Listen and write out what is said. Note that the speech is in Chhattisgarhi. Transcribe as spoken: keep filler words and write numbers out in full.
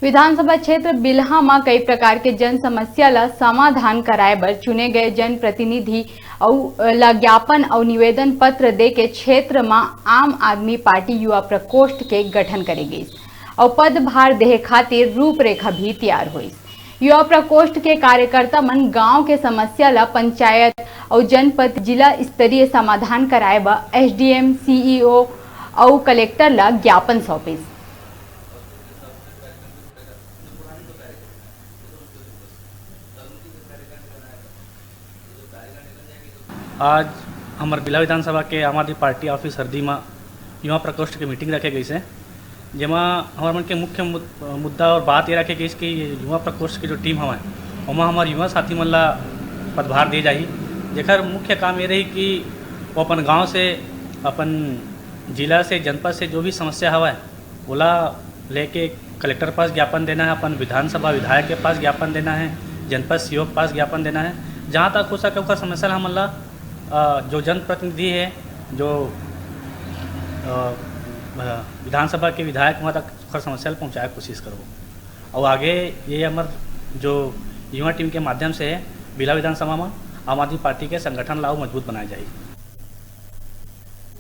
विधानसभा क्षेत्र बिल्हा म कई प्रकार के जन समस्या ल समाधान कराए बर चुने गए जनप्रतिनिधि अउ ल ज्ञापन अउ निवेदन पत्र दे के क्षेत्र म आम आदमी पार्टी युवा प्रकोष्ठ के गठन करे गइस अउ पदभार देहे खातिर रूपरेखा भी तैयार होइस। युवा प्रकोष्ठ के कार्यकर्ता मन गांव के समस्या ल पंचायत अउ जनपद जिला स्तरीय समाधान कराए बर एसडीएम, सीईओ अउ कलेक्टर ल ज्ञापन सौंपिस। आज हमर बिल्हा विधानसभा के आम आदमी पार्टी ऑफिस हरदी म युवा प्रकोष्ठ के मीटिंग रखे गइस हे, जेमा हमर मन के मुख्य मुद-, मुद्दा और बात ये रखे गइस कि युवा प्रकोष्ठ के जो टीम हवय, ओमा हमर युवा साथी मन ला पदभार दिए जाही, जेकर मुख्य काम ये रही कि वो अपन गांव से, अपन जिला से, जनपद से जो भी समस्या हवय, ओला लेके कलेक्टर पास ज्ञापन देना है, अपन विधानसभा विधायक के पास ज्ञापन देना है, जनपद सीईओ के पास ज्ञापन देना है। जहाँ तक हो सके ओकर समस्या ल हमन ला, अ, जो जनप्रतिनिधि है, जो, अ, अ, विधानसभा के विधायक, वहाँ तक ओकर समस्या ल पहुँचाए के कोशिश करबो। और आगे ये हमर जो युवा टीम के माध्यम से है, बिल्हा विधानसभा में आम आदमी पार्टी के संगठन ला अउ मजबूत बनाए जाही।